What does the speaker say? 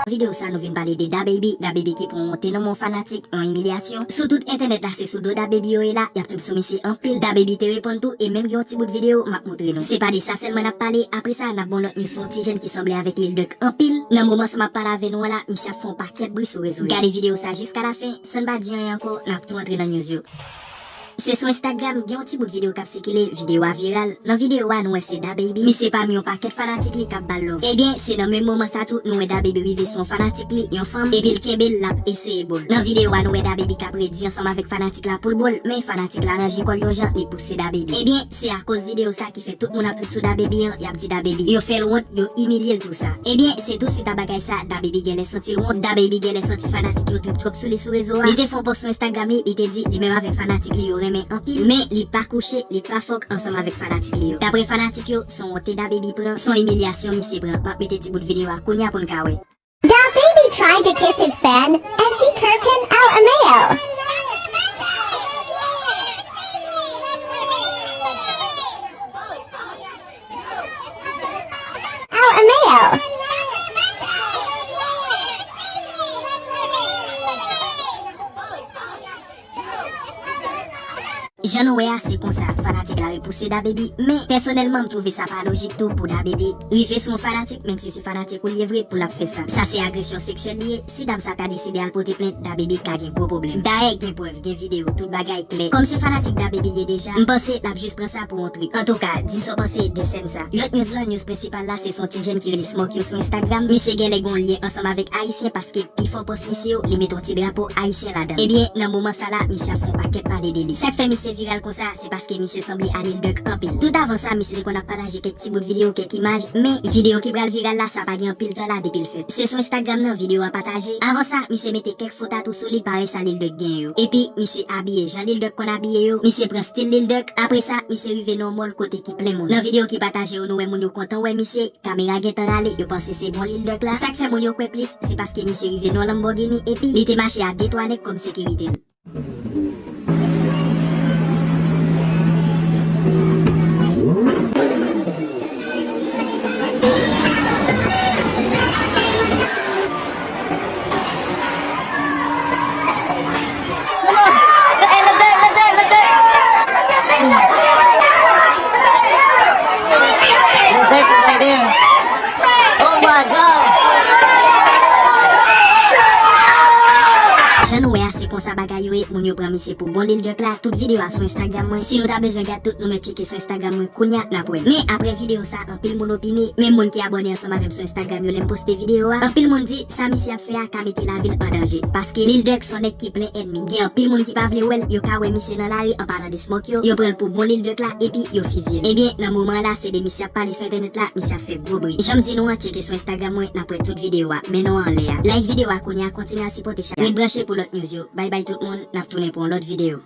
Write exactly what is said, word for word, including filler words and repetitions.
Videyo sa nou vin pale de DaBaby, DaBaby ki pran wonte nan men yon fanatik, yon imilyasyon. Sou tout entènèt la se sou do DaBaby yo ye la, y ap trip sou misye anpil. DaBaby te reponn tou e menm gen yon ti bout videyo m ap montre nou. Se pa de sa sèlman n ap pale, apre sa n ap ba w lòt news sou yon ti jèn ki sanble avèk Lil Durk anpil. Nan moman sa m ap pale avè nou an la, misye ap fè yon pakèt bri sou rezo yo. Gade videyo sa jiska lafen, san n pa di anyen ankò, n ap tou antre nan news yo. Se sou Instagram, gen yon ti bout videyo k ap sikile, videyo a viral. Nan videyo a, nou wè se DaBaby. Misye pami yon pakèt fanatik li k ap ba l love. Ebyen, se nan menm moman sa tou, nou wè DaBaby rive sou yon fanatik li, yon fanm, epi l kenbe l, l ap eseye bo l. Nan videyo a, nou wè DaBaby k ap redi ansanm avèk fanatik la pou l bo l, men fanatik la ranje kò l yon jan, li pouse DaBaby. Ebyen, se akoz videyo sa ki fè tout moun ap trip sou DaBaby an, y ap di DaBaby. Yo fè l wont, yo imilye l tou sa. Ebyen, se tou swit a bagay sa, DaBaby genlè santi l wont, DaBaby genlè santi fanatik yo trip twòp sou li sou rezo a. Li te fè yon post sou Instagram li, li te di li menm avèk fanatik li yo renmen anpil, men li pa kouche, li pa fòk ansanm avèk fanatik li yo. Daprè fanatik yo, se yon wonte DaBaby pran, se yon imilyasyon misye pran. M ap mete ti bout videyo a kounye a pou n ka wè. DaBaby tried to kiss his fan and she curved him out a mayo. Out a mayo. Jan nou wè a, se konsa fanatik la repouse DaBaby, men pèsonèlman m twouve sa pa lojik tou pou DaBaby rive sou yon fanatik, menm si se fanatik ou l ye vre, pou l ap fè sa. Sa se agresyon seksyèl li ye, si dam sa ta deside al pote plent, DaBaby ka gen gwo pwoblèm. Dayè gen prèv, gen videyo, tout bagay klè. Kòm se fanatik DaBaby l ye deja, m panse l ap jis pran sa pou yon trip. Antouka, di m sa w panse de sèn sa. Lòt news lan, news prensipal la, se sou yon ti jèn ki rele Smokyo sou Instagram. Misye genlè gen yon lyen ansanm avèk Ayisyen paske pifò pòs misye yo, li mete yon ti drapo ayisyen ladan. Ebyen, nan moman sa la, misye ap fè yon pakèt pale de li. Sa k fè misye viral konsa, se paske misye sanble a Lil Durk anpil. Tout avan sa, misye te konn ap pataje kèk ti bout videyo, kèk imaj, men videyo ki pral viral la, sa pa gen anpil tan la depi l fèt. Se sou Instagram nan videyo a pataje. Avan sa, misye mete kèk fo tatou sou li parèy sa Lil Durk gen yo. Epi, misye abiye jan Lil Durk konn abiye yo, misye pran stil Lil Durk, apre sa, misye rive nan yon mall kote ki plen moun. Nan videyo ki pataje yo, nou wè moun yo kontan wè misye, kamera gentan rale, yo panse se bon Lil Durk la. Sa k fè moun yo kwè plis, se paske misye rive nan yon Lamborghini, epi li te mache a de twa nèg kòm sekirite l. Oh my God! Jan nou wè a, se konsa bagay yo ye, moun yo pran misye pou bon Lil Durk la. Tout videyo a sou Instagram mwen. Si nou ta bezwen gad tout, nou mèt tcheke sou Instagram mwen kounye a, n ap wè. Men aprè videyo sa, anpil moun opine, menm moun ki abòne ansanm avè m sou Instagram yo lè m poste videyo a. Anpil moun di, sa misye ap fè a ka mete lavi l an danje. Paske Lil Durk se yon nèg ki plen ènmi. Gen anpil moun ki pa vle wè l, yo ka wè misye nan lari, an palan de Smokyo, yo pran l pou bon Lil Durk la, epi yo fizye l. Ebyen, nan moman an la, se de misye ap pale sou entènèt la, misye ap fè gwo bri. Jan m di nou an, tcheke sou Instagram mwen, n ap wè tout videyo a. Men nou anlè a. Like videyo a kounye a, kontinye al sipòte chak. Ret branche pou lòt news yo. Bay bay tout moun, n ap tounen pou yon lòt videyo.